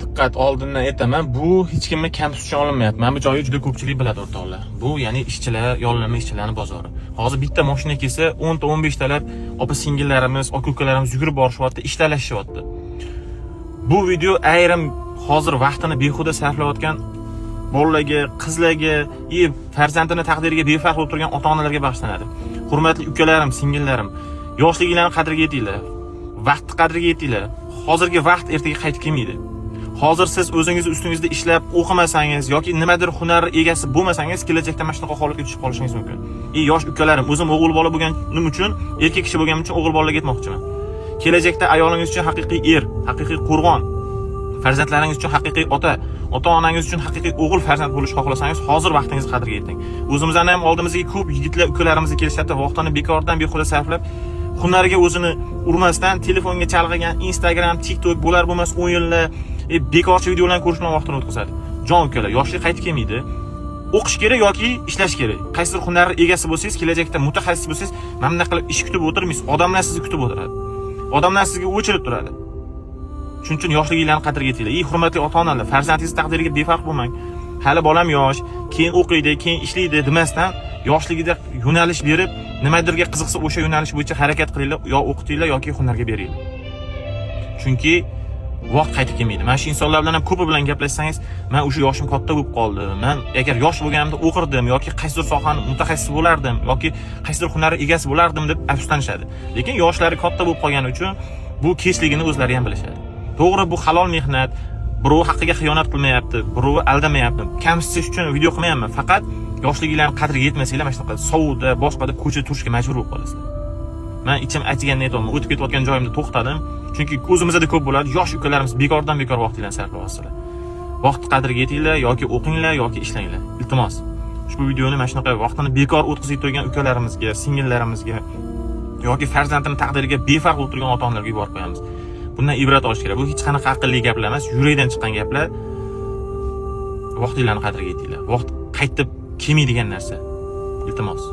Diqqat, oldindan aytaman, bu hech kimni kamsitish uchun olinmayapti. Mana bu joyni juda ko'pchilik biladi, o'rtoqlar. Bu ya'ni ishchilar, yollanma ishchilarni bozori. Hozir bitta mashina kelsa, 10 ta, 15 talab opa singillarimiz, aka ukalarimiz yugurib borishyapti, ish talashishyapti. Bu video ayrim hozir vaqtini behuda sarflayotgan bolalarga, qizlarga, и farzandini taqdiriga befarq bo'lib turgan ota-onalarga bag'ishlanadi. Hurmatli ukalarim, singillarim, yoshliginglarni qadriga yetinglar. Vaqtni qadriga yetinglar. Hozirgi vaqt ertaga qaytib kelmaydi. Hozir siz o'zingizni ustingizda ishlab o'qimasangiz yoki nimadir hunar egasi bo'lmasangiz, kelajakda mana shunaqa holatga tushib qolishingiz mumkin. И yosh ukalarim, o'zim o'g'il bola bo'lganim uchun, erkak kishi bo'lganim uchun o'g'il bolalarga aytmoqchiman. Kelajakda ayolingiz uchun haqiqiy er, haqiqiy qo'rg'on, farzandlaringiz uchun haqiqiy ota, ota-onangiz uchun haqiqiy o'g'il farzand bo'lishni xohlasangiz, hozir vaqtingizni qadriga yeting. O'zimizdan ham oldimizga ko'p yigitlar, ukalarimiz kelishyapti, vaqtini bekordan behuda sarflab, hunariga o'zini urmasdan telefonga chalg'igan, Instagram, TikTok, bo'lar bo'lmas o'yinlar, bekorchi videolarni ko'rish bilan vaqtini o'tkazadi. Jon ukalar, yoshlik qaytib kelmaydi. O'qish kerak yoki ishlash kerak. Qaysidir hunar egasi bo'lsangiz, kelajakda mutaxassis bo'lsangiz, mana bunday qilib ish kutib o'tirmaysiz. Odamlar sizni kutib o'tiradi. Odamlar sizga o'chirib turadi. Shuning uchun yoshliginglarni qadriga yetinglar. Ey hurmatli ota-onalar, farzandingiz taqdiriga befarq bo'lmang. Hali bolam yosh, keyin o'qiydi, keyin ishlaydi demasdan, yoshligida yo'nalish berib, nimadirga qiziqsa, o'sha yo'nalish bo'yicha harakat qilinglar, yo o'qitinglar yoki hunarga beringlar. Chunki vaqt qaytib kelmaydi. Mana shu insonlar bilan ham, ko'pi bilan gaplashsangiz, "Men o'sha yoshim katta bo'lib qoldi. Men agar yosh bo'lganimda o'qirdim yoki qaysidir sohani mutaxassisi bo'lardim yoki qaysidir hunar egasi bo'lardim" deb afsuslanishadi. Lekin yoshlari katta bo'lib qolgani uchun bu kechligini o'zlari ham bilishadi. To'g'ri, bu halol mehnat, birov haqqiga xiyonat qilmayapti, birovi aldamayapti. Kamsitish uchun video qilmayapman. Faqat yoshliginglarni qadriga yetmasanglar, mana shunaqa sovuqda, boshqada ko'chada turishga majbur bo'lib qolasizlar. Man ichim achiganini aytyapman. O'tib ketayotgan joyimda to'xtadim. Chunki ko'zimizda ko'p bo'ladi. Yosh ukalarimiz bekordan bekor vaqtinglarni sarflayapsizlar. Vaqt qadriga yetinglar, yoki o'qinglar, yoki ishlanglar. Iltimos. Ushbu videoni mana shunaqa vaqtini bekor o'tkazib turgan ukalarimizga, singillarimizga yoki farzandini taqdiriga befarq bo'lib turgan ota-onalarga yuborib qo'yamiz. Bundan ibrat olish kerak. Bu hech qanaqa aqlli gaplar emas, yurakdan chiqqan gaplar. Vaqtinglarni qadriga yetinglar. Vaqt qaytib kelmaydigan narsa. Iltimos.